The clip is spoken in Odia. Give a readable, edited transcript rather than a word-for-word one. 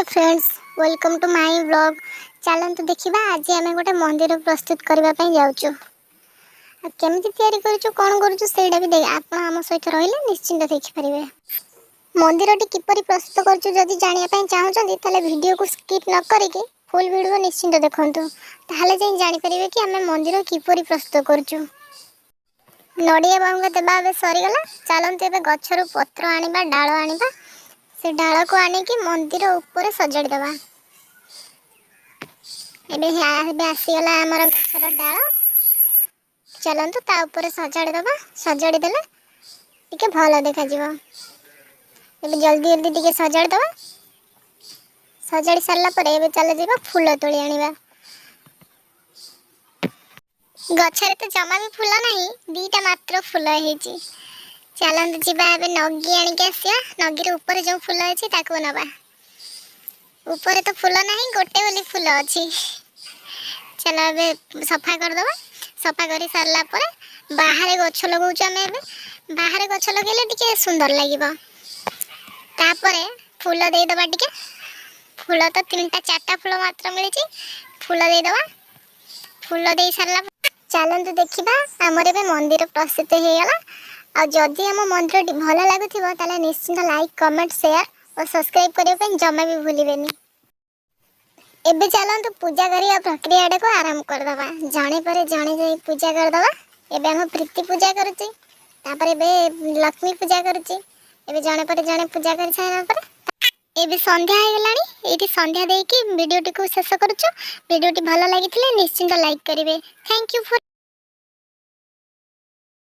Hi friends, welcome to my vlog. ଚାଲନ୍ତୁ ଦେଖିବା, ଆଜି ଆମେ ଗୋଟେ ମନ୍ଦିର ପ୍ରସ୍ତୁତ କରିବା ପାଇଁ ଯାଉଛୁ। ଆଉ କେମିତି ତିଆରି କରୁଛୁ, କ'ଣ କରୁଛୁ, ସେଇଟା ବି ଆପଣ ଆମ ସହିତ ରହିଲେ ନିଶ୍ଚିନ୍ତ ଦେଖିପାରିବେ। ମନ୍ଦିରଟି କିପରି ପ୍ରସ୍ତୁତ କରୁଛୁ ଯଦି ଜାଣିବା ପାଇଁ ଚାହୁଁଛନ୍ତି, ତାହେଲେ ଭିଡ଼ିଓକୁ ସ୍କିପ୍ ନ କରିକି ଫୁଲ୍ ଭିଡ଼ିଓ ନିଶ୍ଚିନ୍ତ ଦେଖନ୍ତୁ। ତାହେଲେ ଯାଇ ଜାଣିପାରିବେ କି ଆମେ ମନ୍ଦିର କିପରି ପ୍ରସ୍ତୁତ କରୁଛୁ। ନଡ଼ିଆ ବାହୁଙ୍ଗା ଦେବା ଏବେ ସରିଗଲା। ଚାଲନ୍ତୁ, ଏବେ ଗଛରୁ ପତ୍ର ଆଣିବା, ଡାଳ ଆଣିବା। ସେ ଡାଳକୁ ଆଣିକି ମନ୍ଦିର ଉପରେ ସଜାଡ଼ି ଦେବା। ଏବେ ଆସିଗଲା ଆମର ଗଛର ଡାଳ। ଚାଲନ୍ତୁ, ତା ଉପରେ ସଜାଡ଼ି ଦେବା। ସଜାଡ଼ି ଦେଲେ ଟିକେ ଭଲ ଦେଖାଯିବ। ଏବେ ଜଲ୍ଦି ଜଲ୍ଦି ଟିକେ ସଜାଡ଼ି ଦେବା। ସଜାଡ଼ି ସାରିଲା ପରେ ଏବେ ଚାଲ ଯିବା, ଫୁଲ ତୋଳି ଆଣିବା। ଗଛରେ ତ ଜମା ବି ଫୁଲ ନାହିଁ, ଦିଟା ମାତ୍ର ଫୁଲ ହେଇଛି। ଚାଲନ୍ତୁ ଯିବା, ଏବେ ନଗି ଆଣିକି ଆସିବା। ନଗିର ଉପରେ ଯେଉଁ ଫୁଲ ଅଛି, ତାକୁ ନେବା। ଉପରେ ତ ଫୁଲ ନାହିଁ, ଗୋଟେ ବୋଲି ଫୁଲ ଅଛି। ଚାଲ, ଏବେ ସଫା କରିଦେବା। ସଫା କରି ସାରିଲା ପରେ ବାହାରେ ଗଛ ଲଗାଉଛୁ ଆମେ ଏବେ। ବାହାରେ ଗଛ ଲଗେଇଲେ ଟିକେ ସୁନ୍ଦର ଲାଗିବ। ତାପରେ ଫୁଲ ଦେଇଦେବା ଟିକେ। ଫୁଲ ତ ତିନିଟା ଚାରିଟା ଫୁଲ ମାତ୍ର ମିଳିଛି। ଫୁଲ ଦେଇଦେବା। ଫୁଲ ଦେଇ ସାରିଲା ପରେ ଚାଲନ୍ତୁ ଦେଖିବା, ଆମର ଏବେ ମନ୍ଦିର ପ୍ରସ୍ତୁତ ହେଇଗଲା। ଆଉ ଯଦି ଆମ ମନ୍ଦିରଟି ଭଲ ଲାଗୁଥିବ, ତାହେଲେ ନିଶ୍ଚିନ୍ତ ଲାଇକ୍, କମେଣ୍ଟ, ସେୟାର ଓ ସବସ୍କ୍ରାଇବ୍ କରିବା ପାଇଁ ଜମା ବି ଭୁଲିବେନି। ଏବେ ଚାଲନ୍ତୁ, ପୂଜା କରିବା ପ୍ରକ୍ରିୟାଟାକୁ ଆରମ୍ଭ କରିଦେବା। ଜଣେ ପରେ ଜଣେ ଯାଇ ପୂଜା କରିଦେବା। ଏବେ ଆମ ପ୍ରୀତି ପୂଜା କରୁଛି, ତାପରେ ଏବେ ଲକ୍ଷ୍ମୀ ପୂଜା କରୁଛି। ଏବେ ଜଣେ ପରେ ଜଣେ ପୂଜା କରି ସାରିଲା ପରେ ଏବେ ସନ୍ଧ୍ୟା ହେଇଗଲାଣି। ଏଇଠି ସନ୍ଧ୍ୟା ଦେଇକି ଭିଡ଼ିଓଟିକୁ ଶେଷ କରୁଛୁ। ଭିଡ଼ିଓଟି ଭଲ ଲାଗିଥିଲେ ନିଶ୍ଚିନ୍ତ ଲାଇକ୍ କରିବେ। Thank you for